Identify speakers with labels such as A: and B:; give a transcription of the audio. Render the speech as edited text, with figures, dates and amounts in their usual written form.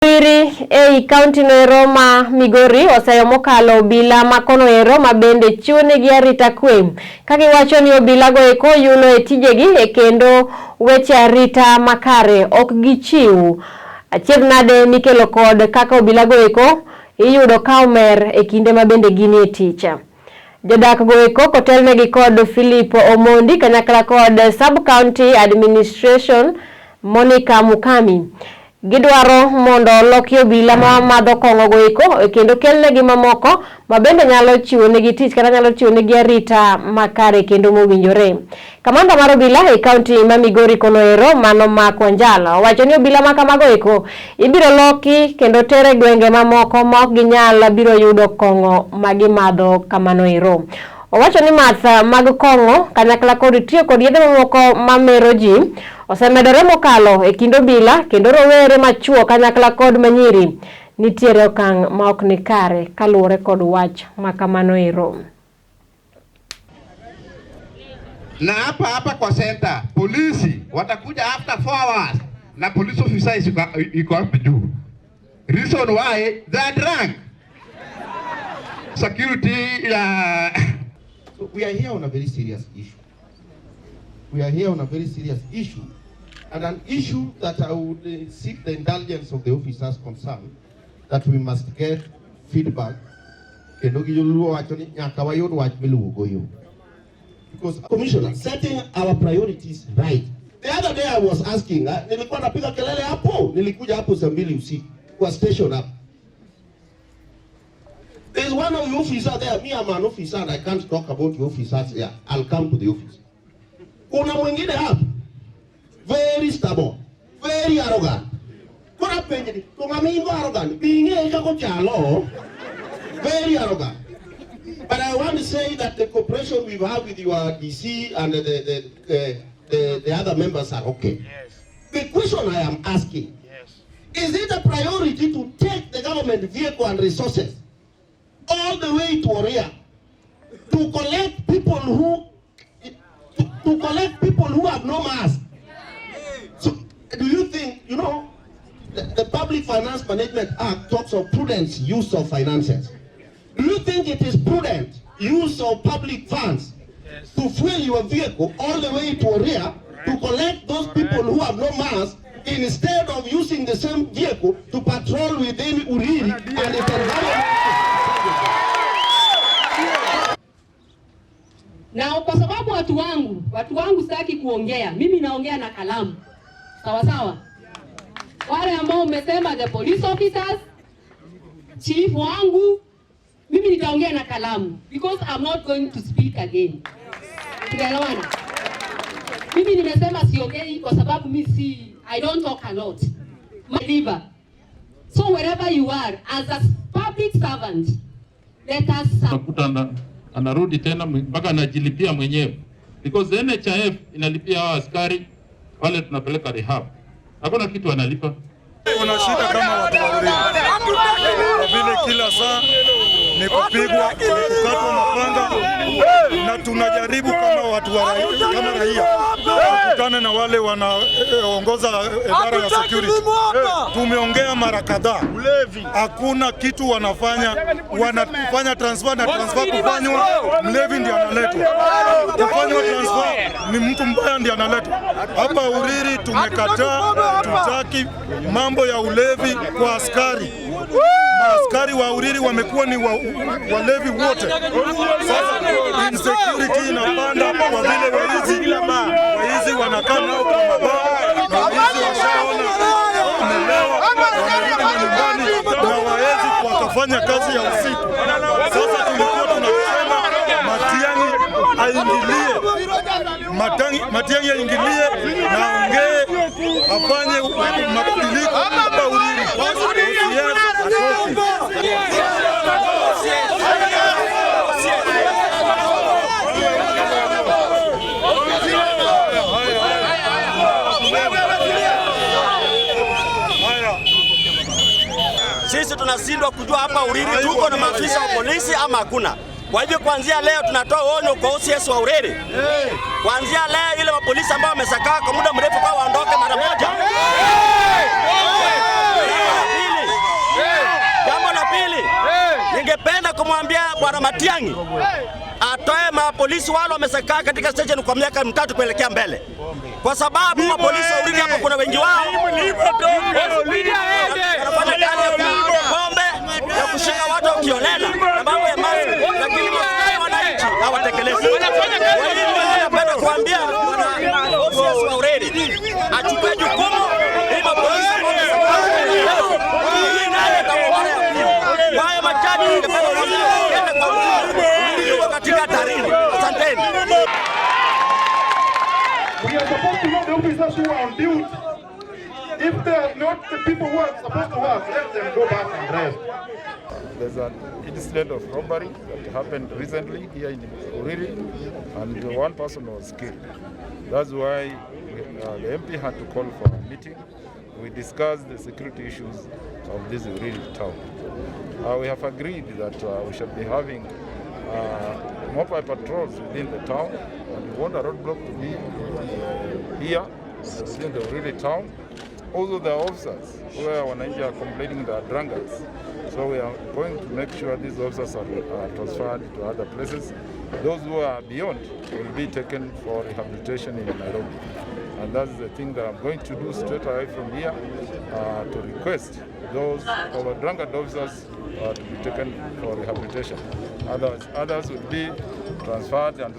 A: Uriri ei kaunti no ero ma Migori oseyo mokalo obila ma kono ero ma bende chiwo negi arita kwe ka giwacho ni obila go eko yulo e tijegi e kendo weche arita makare ok gichiw. Achiedh nade mikelo kod kaka obila go eko iyudo ka omer e kinde ma bende ginie tich. Jodak go eko kotelnegi kod Philip Omondi kanyakla kod Sub County Administration Monica Mukami. Gidwaro mondo oloki obila ma madho kong'o go eko kendo kelnegi mamoko ma bende nyalo chiwo negi tich kata nyalo chiwo negi arita makare kendo mowinjore. Kamanda mar obila e kaunti ma Migori kono ero mano Mark Wanjala owacho ni obila ma kamago eko ibiro loki kendo ter e gwenge mamoko ma ok ginyal biro yudo kong'o ma gimadho kamano ero. Owacho ni math mag kong'o kanyakla kod tiyo kod yedhe mamoko mamero ji osemedore mokalo e kind obila kendo rowere machuo kanyakla kod manyiri nitiere okang' ma ok ni kare kaluwore kod wach ma kamano ero.
B: Na hapa hapa kwa center polisi watakuja after 4 hours na police officer iko hapo juu. Reason why they are drunk. Security ya
C: So we are here on a very serious issue. We are here on a very serious issue, and an issue that I would seek the indulgence of the officers concerned, that we must get feedback. Kendo gi joluo wacho ni nyaka wayud wach miluwo go yo. Because commissioner, setting our priorities right. The other day I was asking, nilikuwa napiga kelele hapo, nilikuja hapo saa 2 usiku kwa station hapo. There's one of the officer there. Me, I'm an officer and I can't talk about the officers here. I'll come to the office. Kuna mwingine hapa, very stubborn, very arrogant. Kuna penye, kuna mingo arrogant. Binge kako chalo, very arrogant. But I want to say that the cooperation we have with your DC and the other members are okay.
D: Yes.
C: The question I am asking,
D: yes,
C: is it a priority to take the government vehicle and resources all the way to Oria to collect people who to collect people who have no mask? So do you think, you know, the Public Finance Management Act talks of prudent use of finances. Do you think it is prudent use of public funds
D: yes,
C: to fuel your vehicle all the way to Oria to collect those people who have no mask instead of using the same vehicle to patrol within Uriri and its environment?
E: Na kwa sababu watu wangu sitaki kuongea, mimi naongea na kalamu. Sawa sawa. Wale ambao umesema the police officers, chief wangu, mimi nitaongea na kalamu because I'm not going to speak again. Tunaelewana? Mimi nimesema siongei kwa sababu mimi si, I don't talk a lot. My liver. So wherever you are as a public servant, let us serve.
F: Unakuta anarudi tena mpaka anajilipia mwenyewe because the NHIF inalipia hao askari wale tunapeleka rehab, hakuna kitu analipa.
G: Kuna shida kama watu wa Uriri, kwa vile kila saa ni kupigwa, ni kukatwa mapanga, na tunajaribu kama watu wa raia, kama raia kukutana na wale wanaongoza idara ya security. Tumeongea mara kadhaa, hakuna kitu wanafanya. Wanafanya transfer na transfer kufanywa, mlevi ndiye analetwa, kufanywa transfer ni mtu mbaya ndiye analetwa hapa Uriri. Tumekataa, tutaki mambo ya ulevi kwa askari. Maaskari wa Uriri wamekuwa ni walevi wote. Sasa insecurity inapanda kwa vile waizi wanakaa nao kwa mabaa, na waizi washaona wamelewa, wamerudi manyumbani na waezi wakafanya kazi ya usiku. Sasa tulikuwa tunasema Matiang'i aingilie, Matiang'i aingilie na aongee, afanye mabadiliko hapa Uriri. OCS atoke.
H: Sisi tunashindwa kujua hapa Uriri tuko na maafisa wa polisi ama hakuna. Kwa hivyo kuanzia leo tunatoa onyo kwa OCS wa Uriri. Kuanzia leo ile mapolisi ambao wamesakaa kwa muda mrefu kwa waondoke mara moja. Pili, Bwana Matiang'i atoe mapolisi wale wamesakaa katika station kwa miaka 3 kuelekea mbele, kwa sababu mapolisi wa Uriri hapo kuna wengi wao wanafanya kazi ya pombe, ya kushika watu wakiolela na mambo ya mazi, lakini maslahi ya wananchi hawatekelezi. Kwa hivyo napenda kuambia Bwana OCS wa Uriri achukue jukumu ili mapolisi ambao wamesakaa, hii naye itakuwa mara ya pili. Kwa hayo machache, ningependa kuambia Kenya kwa ujumla yuko katika hatarini. Asanteni.
G: We are supposed to know the officers who are on duty. If they are not the people who are supposed to work, let them go back and rest.
D: There's an incident of robbery that happened recently here in Uriri, and one person was killed. That's why the MP had to call for a meeting. We discussed the security issues of this Uriri town. We have agreed that we shall be having mobile patrols within the town, and we want a roadblock to be here within the Uriri town. Also, the officers where wananchi are complaining they are drunkards. So we are going to make sure these officers are transferred to other places. Those who are beyond will be taken for rehabilitation in Nairobi. And that's the thing that I'm going to do straight away from here, to request those our drunkard officers to be taken for rehabilitation. Others will be transferred and